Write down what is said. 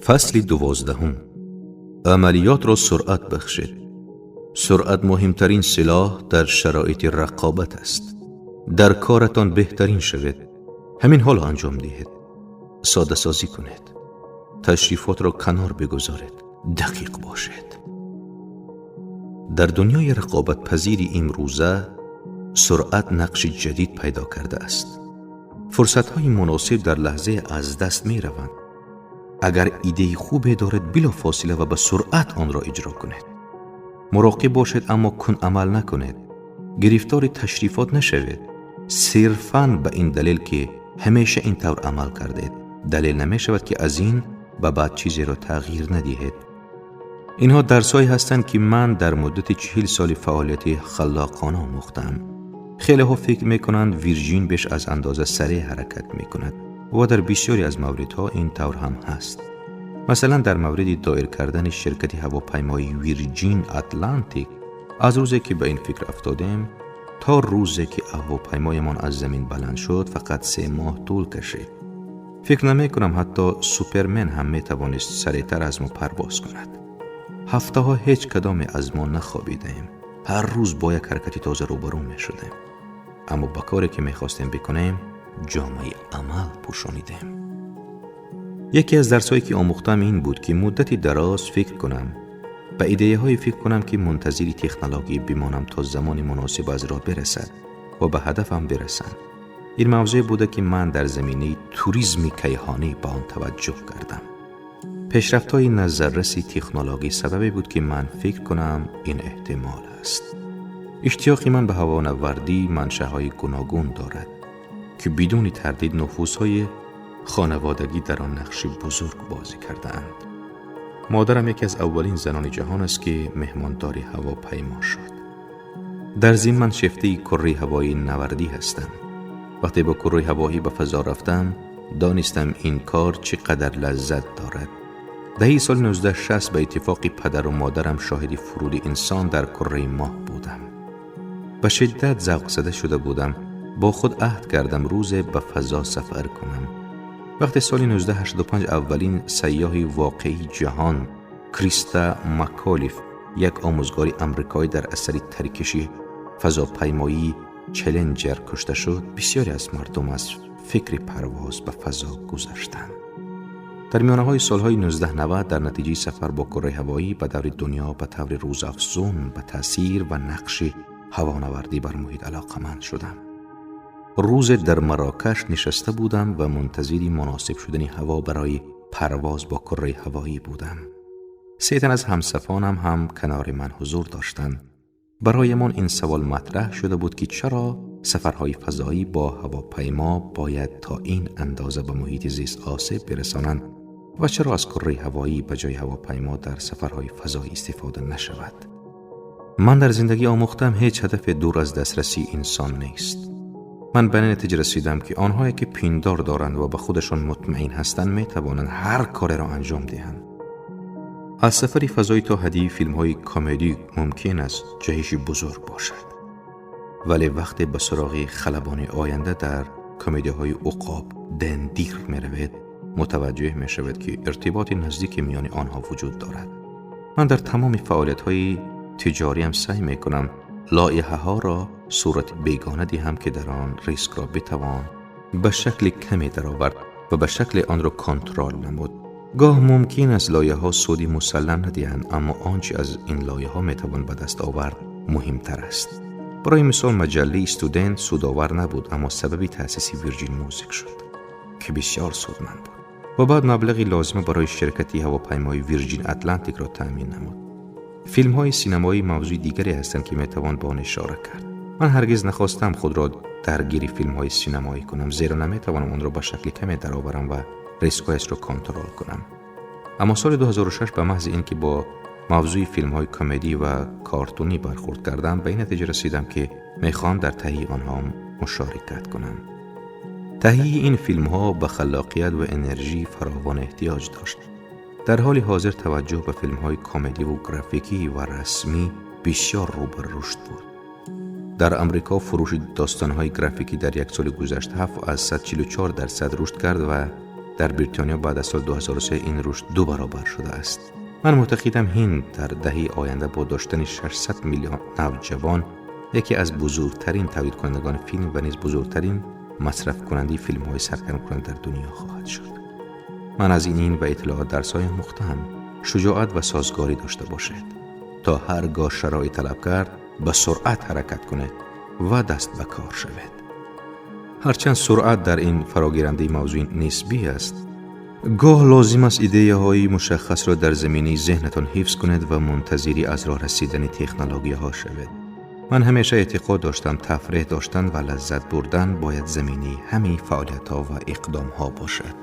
Фасли 12. Амалиётро суръат бахшед. Суръат муҳимтарин силоҳ дар шароити рақобат аст. Дар коратон беҳтарин шавед. Ҳамин ҳоло анҷом диҳед. Содасозӣ кунед. Ташрифотро канор бигузоред. Дақиқ бошед. Дар дунёи рақобатпазири имрӯза суръат нақши ҷадид пайдо кардааст. Фурсатҳои муносиб дар лаҳзае аз даст мераванд. Агар идеяи хубе доред, билофосила ва ба суръат онро иҷро кунед. Муроқиб бошед, аммо кунд амал накунед. Гирифтори ташрифот нашавед. Сирфан ба ин далел, ки ҳамеша ин тавр амал кардед, далел намешавад, ки аз ин ба баъд чизеро тағйир надиҳед. Инҳо дарсҳое ҳастанд, ки ман дар муддати 40 соли фаъолияти халлоқона омӯхтаам. Хелеҳо фикр мекунанд, Вирҷин беш аз андоза сареъ ҳаракат мекунад ва дар бисёре аз мавридҳо ин тавр ҳам ҳаст. Масалан, дар мавриди доир кардани ширкати ҳавопаймоии Вирҷин Атлантик, аз рӯзе ки ба ин фикр афтодем то рӯзе ки ҳавопаймоямон аз замин баланд шуд, фақат 3 моҳ тӯл кашид. Фикр намекунам, ҳатто Супермен ҳам метавонист сареътар аз мо парвоз кунад. Ҳафтаҳо ҳеҷ кадоме аз мо нахобидаем. Ҳар рӯз бо як ҳаракати тоза рӯбарӯ мешудем, аммо ба коре ки мехостем бикунем, ҷомаи амал пӯшонидем. Яке аз дарсҳое ки омӯхтам, ин буд, ки муддати дароз фикр кунам, ба идеяҳое фикр кунам, ки мунтазири технология бимонам, то замони муносиб аз роҳ бирасад ва ба ҳадафам бирасам. Ин мавзӯе буда, ки ман дар заминаи туризми кайҳонӣ ба он таваҷҷӯҳ кардам. Пешрафтҳои назарраси технологӣ сабабе буд, ки ман фикр кунам, ин эҳтимол аст. Иштиёқи ман ба ҳавонавардӣ маншаъҳои гуногун дорад, ки бидуни тардид нуфузҳои хонаводагӣ дар он нақши бузург бозӣ кардаанд. Модарам яке аз аввалин занони ҷаҳон аст, ки меҳмондори ҳавопаймо шуд. Дар зимн ман шефтаи курраи ҳавоии навардӣ ҳастам. Вақте бо курраи ҳавоӣ ба фазо рафтам, донистам, ин кор чӣ қадар лаззат дорад. Даҳаи соли 1960 ба иттифоқи падару модарам шоҳиди фуруди инсон дар курраи моҳ будам. Ба шиддат завқзада шуда будам. Бо худ аҳд кардам, рӯзе ба фазо сафар кунам. Вақте соли 1985 аввалин сайёҳи воқеии ҷаҳон, Криста Маколиф, як омӯзгори амрикоӣ, дар асари таркиши фазопаймоии Челленҷер кушта шуд, бисёре аз мардум аз фикри парвоз ба фазо гузаштанд. Дар миёнаҳои солҳои 1990 дар натиҷаи сафар бо курраи ҳавоӣ ба даври дунё ба таври рӯзафзун ба таъсир ва нақши ҳавонавардӣ бар муҳит алоқаманд шудам. Рӯзе дар Марокаш нишаста будам ва мунтазири муносиб шудани ҳаво барои парвоз бо курраи ҳавоӣ будам. Се тан аз ҳамсафонам ҳам канори ман ҳузур доштанд. Бароямон ин савол матраҳ шуда буд, ки чаро сафарҳои фазоӣ бо ҳавопаймо бояд то ин андоза ба муҳити зист осеб бирасонанд ва чаро аз курраи ҳавоӣ ба ҷои ҳавопаймо дар сафарҳои фазоӣ истифода нашавад. Ман дар зиндагӣ омӯхтам, ҳеҷ ҳадафе дур аз дастрасии инсон нест. Ман ба ин натиҷа расидам, ки онҳое ки пиндор доранд ва ба худашон мутмаин ҳастанд, метавонанд ҳар кореро анҷом диҳанд. Аз сафари фазоӣ то ҳадияи филмҳои комедӣ мумкин аст ҷаҳиши бузург бошад, вале вақте ба суроғи халабони оянда дар комедияҳои уқоб Дендир меравед, мутаваҷҷеҳ мешавед, ки иртиботи наздики миёни онҳо вуҷуд дорад. Ман дар тамоми фаъолиятҳои тиҷориам саъй мекунам лоиҳаҳоро сурати бегона диҳам, ки дар он рискро битавон ба шакли каме даровард ва ба шакли онро контрол намуд. Гоҳ мумкин аст лоиҳаҳо суди мусаллам надиҳанд, аммо он чи аз ин лоиҳаҳо метавон ба даст овард, муҳимтар аст. Барои мисол, маҷаллаи Студент судовар набуд, аммо сабаби таъсиси Вирҷин Мюзик шуд, ки бисёр судманд буд ва баъд маблағи лозима барои ширкати ҳавопаймои Вирҷин Атлантикро таъмин намуд. Филмҳои синамоӣ мавзӯи дигаре ҳастанд, ки метавон ба он ишора кард. Ман ҳаргиз нахостам худро даргири филмҳои синамоӣ кунам, зеро наметавонам онро ба шакли каме дароварам ва рискҳояшро контрол кунам. Аммо соли 2006, ба маҳзи ин ки бо мавзӯи филмҳои комедӣ ва картунӣ бархӯрд кардам, ба ин натиҷа расидам, ки мехоҳам дар таҳияи онҳо мушорикат кунам. Таҳияи ин филмҳо ба халлоқият ва энержии фаровон эҳтиёҷ дошт. Дар ҳоли ҳозир таваҷҷӯҳ ба филмҳои комедиву графикӣ ва расмӣ бисёр рӯ ба рушд буд. Дар Амрико фурӯши достонҳои графикӣ дар як соли гузашта 7,44% рушд кард ва Дар Бритониё баъд аз соли 2003 ин рушд 2 баробар шудааст. Ман муътақидам Ҳинд дар даҳаи оянда бо доштани 600 миллион навҷавон яке аз бузургтарин тавлидкунандагони филм ва низ бузургтарин масрафкунандаи филмҳои саргармкунанда дар дунё хоҳад шуд. Ман аз ин ва иттилоот дарсҳое омӯхтаам. Шуҷоат ва созгорӣ дошта бошед то ҳаргоҳ шароит талаб кард ба суръат ҳаракат кунед ва даст ба кор шавед. Ҳарчанд суръат дар ин фарогирандаи мавзӯи нисбӣ аст, гоҳ лозим аст идеяҳои мушаххасро дар заминаи зеҳнатон ҳифз кунед ва мунтазири аз роҳ расидани технологияҳо шавед. Ман ҳамеша эътиқод доштам тафреҳ доштан ва лаззат бурдан бояд заминаи ҳамаи фаъолиятҳо ва иқдомҳо бошад.